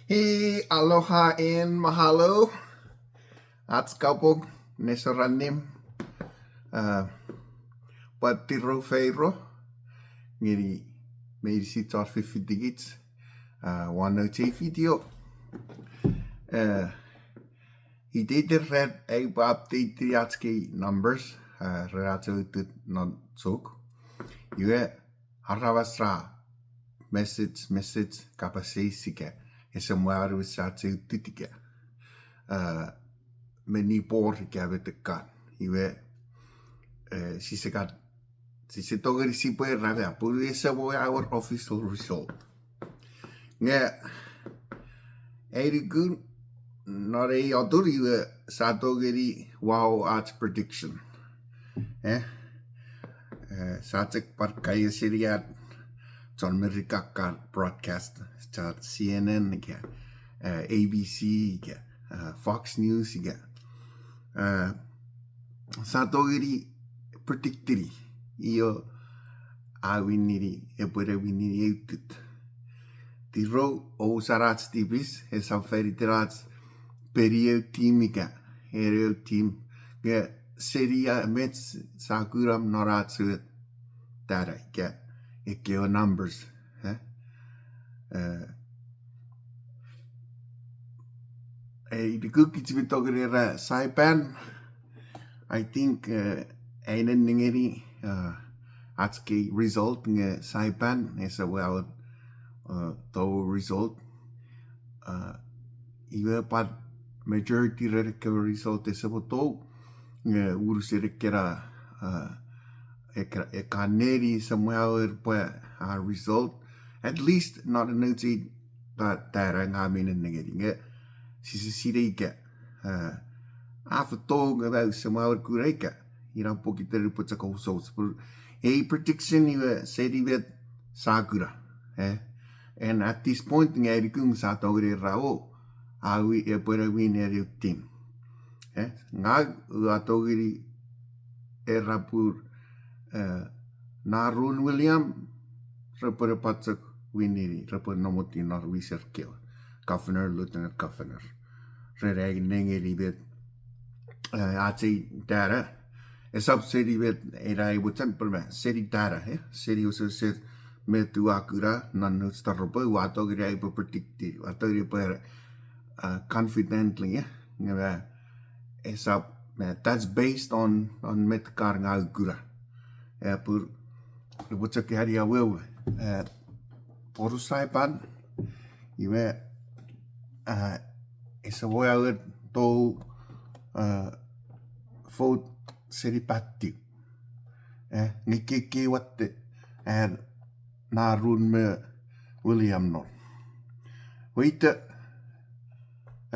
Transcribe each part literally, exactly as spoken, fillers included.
Hi, aloha and mahalo. Ach kapong nesorannim. Uh, pwan tirou feiro ngeni meinisin chon fifitikich, uh, won nouch ei video. Uh, iteiten ran ai upwe update-ini ach kei numbers, uh, ren ach outut non Chuuk. Iwe, aramas ra message, message, kapas eis ika, ese mwo anusa ach outut ika, uh, meni por ika metekan. Iwe, uh, sise kan, sise tongeni sipwe era pun ese mwo wor official result. Nge, ai nuku non ei atun iwe sa tongeni wau ach prediction. Eh? Eh, sa chok pwan kaeo seni an chon Merika kan broadcast, chon C N N ika, eh, A B C ika, eh, Fox News ika. Eh, sa tongeni predict-ini io a win-ini, epwe ne win-ini ei outut. Tirou, ousap ach tipis, esap fan iten ach peni eu team ika, eni eu team. Nge seni a met sa kuna non ach data ika, ekkewe numbers, eh? Eh, ai nuku kich mi tongeni era Saipan, I think, uh, ai nennengeni, uh, ach kei result nge Saipan ese mwo wor, uh, tou result. Uh, iwe pwan majority ren ekkewe result ese mwo tou, nge unusen ekkena, uh, ekka, ekka neni ese mwo wor pwe a result. At least non nouch ei data ngang mi nennengeni nge sise sinei ika, uh, a feito nge ese mwo wor kuna ika. Ina pokiten upwe chok ousouch pun ei prediction iwe seni met sa kuna. Eh? And at this point nge ai nuku sa tongeni era o, a wi, epwe ne win eni eu team. Eh? Ngang ua tongeni era pun, eh, Narun William, repwe ne pwan chok win-ini, repwe nomoti non wiser kewe. Governor, lieutenant governor. Ren ai nengeni met, eh, ach ei data. Esap seni met ena ai mochen pwe me seni data, eh? Seni osese met ua kuna non nouch taropwe, ua tongeni ai upwe predict-ini, ua tongeni pwe, uh, confidently, eh? Nge me, esap, me, that's based on, on met kar ngang ua kuna. Eh, pun, upwe chok ani awewe, eh, poru Saipan, iwe, uh, ese mwo wor tou, uh, vote seni Pattiu. Eh, nge kei, kei watte, eh, Narun me William non. Weite,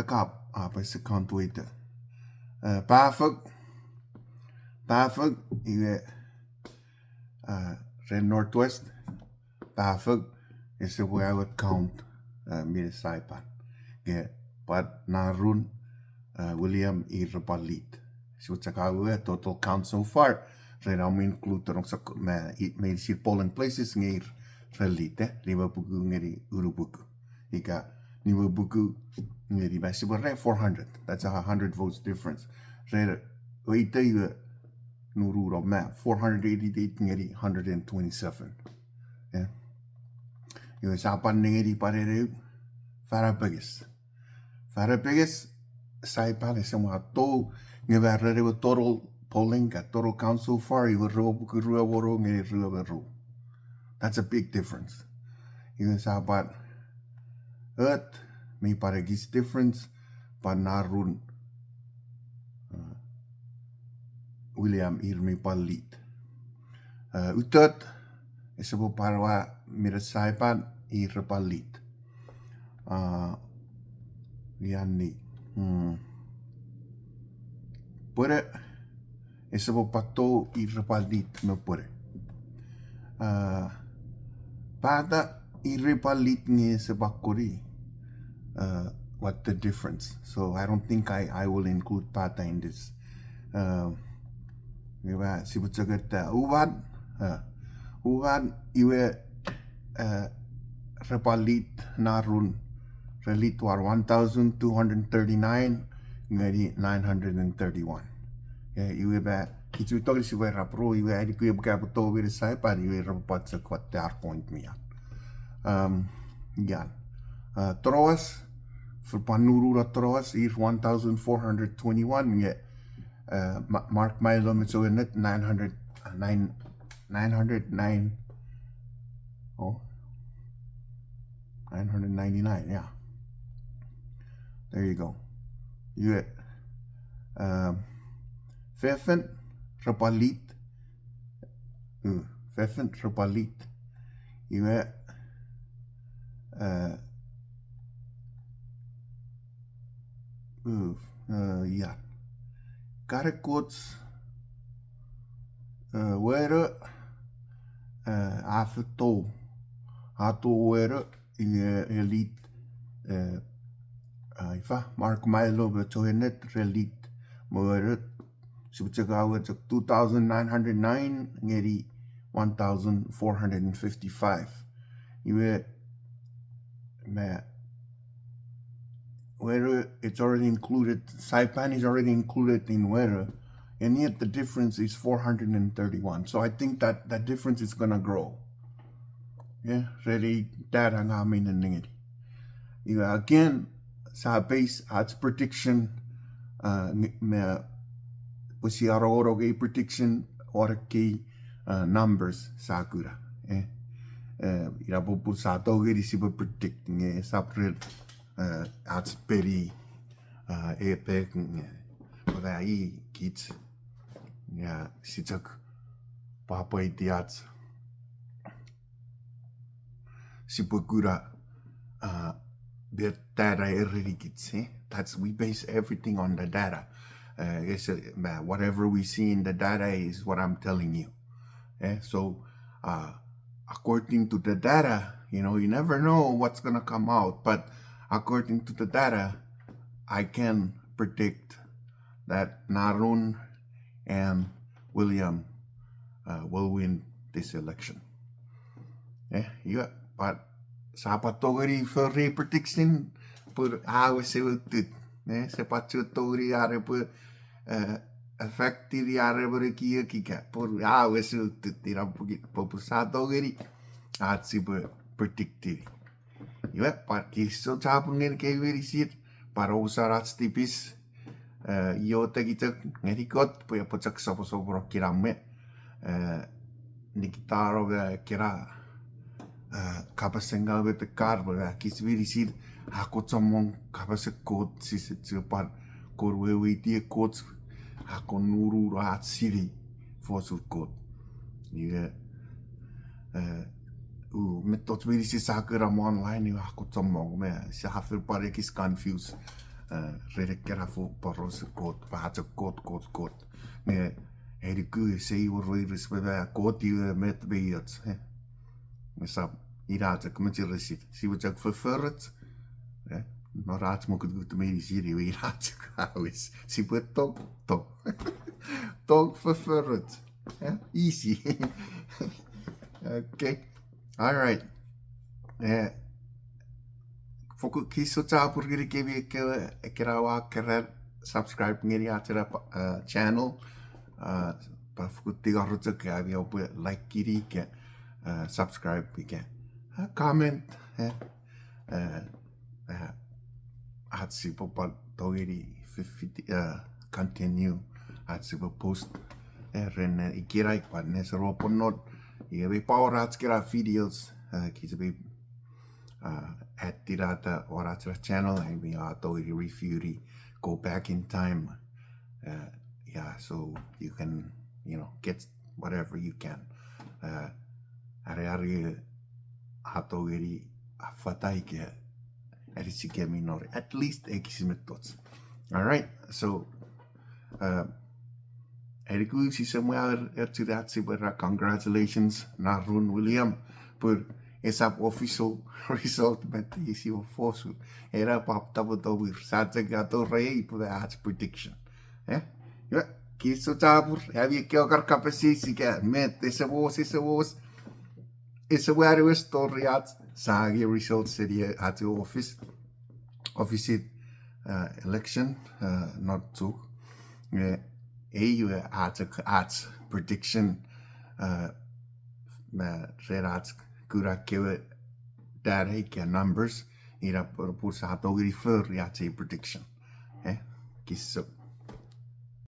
ekap, a, pwe second weite. Eh, Pafok, Pafok, iwe, eh, ren Northwest, Pafok, ese mwo wor count, eh, minne Saipan. Nge, pwan Narun, eh, William ir repwe lead. Sipwe chok awewe total count so far, ren om include tonong sok me, i, meinisin polling places nge ir re lead, eh, limepuku ngeni unupuku. Ika, limepuku ngeni ma sipwe re four hundred. That's a hundred votes difference. Ren, weite iwe nururo ma four hundred eighty-eight ngeni hundred and twenty-seven. Eh? Iwe sa pwan nengeni pwan ena eu fanapenges. Fanapenges, Saipan ese mwo tou, nge ma ren ewe total polling, ka total count so far, iwe ruepuku rue me wonu ngeni rue me ru. That's a big difference. Iwe sa pwan, ot, mi pwan ekis difference, pwan Narun, uh, William ir mi pwan lead. Uh, utot, ese mwo pwan ua minne Saipan ir repwe lead. Uh, ianni. Hmm. Pwene, ese mwo pwan tou ir repwe lead me pwene. Uh, Pata ir repwe lead nge ese pwan kori, uh, what the difference. So I don't think I, I will include Pata in this. Uh, iwe sipwe chok eta Uwan, uh, Uwan iwe, uh, repwe lead Narun Re lead won one thousand two hundred thirty-nine ngeni nine hundred thirty-one. Eh, iwe pa, kich mi tongeni sipwe era pwe, iwe ai nuku epwe kapato mene saipan, iwe repwe pwan chok watte ar point mi an. Um, ian. Uh, Troas, for pwan nunu no Troas, ir one thousand four hundred twenty-one, nge, uh, Ma-, Mark Milo me Joe Ennet, nine hundred, uh, nine, nine hundred nine, oh, nine hundred ninety-nine, yeah. There you go. Iwe, um, fefin, repwe lead, uh, fefin, repwe lead. Iwe, uh, uh, uh, yeah. Kare coach, uh, were, uh, afeto, ato were, iwe, eh, lead, eh, ah, ifa, Mark Milo me Joe Ennet re lead, me were, sipwe chok awe chok two thousand nine hundred nine ngeni one thousand four hundred fifty-five. Iwe, me, were, it's already included, saipan is already included in were, and yet the difference is four hundred thirty-one. So I think that that difference is gonna grow. Yeah, reni data nga mi nenengeni. Iwe again, sa base ach prediction, uh, nge-, me, pwe sia rongorong ei prediction, won ekkei, uh, numbers sa kuna. Eh, eh, ina popun sa tongeni sipwe predict nge sap ren, uh, ach peni, uh, epek nge. Pwe i kich, nge si chok pwapwaiti ach sipwe kuna, uh, met data erenikich, eh? That's, we base everything on the data. Uh, it's a, ma-, whatever we see in the data is what I'm telling you. Eh? So, uh, according to the data, you know, you never know what's gonna come out, but according to the data, I can predict that Narun and William, uh, will win this election. Eh, iwe, but sa pwan tongeni fori prediction, pwe a wes ewe tut. Eh, sia pwan chok tongeni are pwe, eh, affect-ini are pwe ne kioki ka, pwe a wes ewe tut, ina pwe, pwe, pwe sa tongeni, ach sipwe predict-ini. Iwe, pwan kinisou chapur ngeni kemi meinisin, pwan omusano ach tipis, eh, iotek chok ngeni Kot, pwe epwe chok soposopono kinamwe. Eh, nikitano me kena, eh, kapas ngaw me tekkar, pwe kich meinisin, a kon chommong kapasen Kot, sise chok pwan kon weweiti Kot, a kon nunu ach sinei fosun Kot. Iwe, eh, u, mettoch meinisin sa kuna online, iwe a kon chommong, me, sia fen pwan ekis confuse, eh, ren ekkena fo-, porausen Kot, pwe a chok Kot, Kot, Kot. Nge, ai nuku ese wor weires pwe Kot iwe met me och, eh. Esap, ina chok mecheresit. Sipwe chok fofforoch. Eh? Non ach mokutukut meinisin iwe ina chok a wes. Sipwe tong, tong. Tong fofforoch. Eh? Easy. Okay. All right. Eh, fokkun kinisou chapur ngeni kemi ekkewe, ekkena oua keran subscribe ngeni ach ena, eh, channel. Eh, pwan fokkun tingor chok ami oupwe like-ini ika, eh, subscribe ika, eh, comment, eh, eh, eh, ach sipwe pwan tongeni fifiti, eh, continue ach sipwe post, eh, ren, eh, ikenai pwan nesor pwonnon, iwe mei pwan wor ach kena videos, eh, kich mei, eh, add-inata won ach ena channel, and we are totally refugee, go back in time. Uh, yeah, so you can, you know, get whatever you can. Uh, are, are, a tongeni affata ika anisikemi non at least ekis mettoch. All right, so, uh, ai nuku sise mwo er, er churi ach sipwe era congratulations, Narun William, pwe esap official result met isi fosun. Ena pwapwa tapweto wir, sa chok ato rei pwe ach prediction. Eh? Iwe, kinisou chapur, ami ekkewe kar kapas eis ika met, ese wos, ese wos, ese wor ewe story ach, sa angei result seni ach office. office, uh, election, uh, non Chuuk. Nge ei we ach, ach prediction, uh, me ren ach kuna kewe data ika numbers, ina pwe, pwe sa tongeni fori ach ei prediction. Eh, kiso.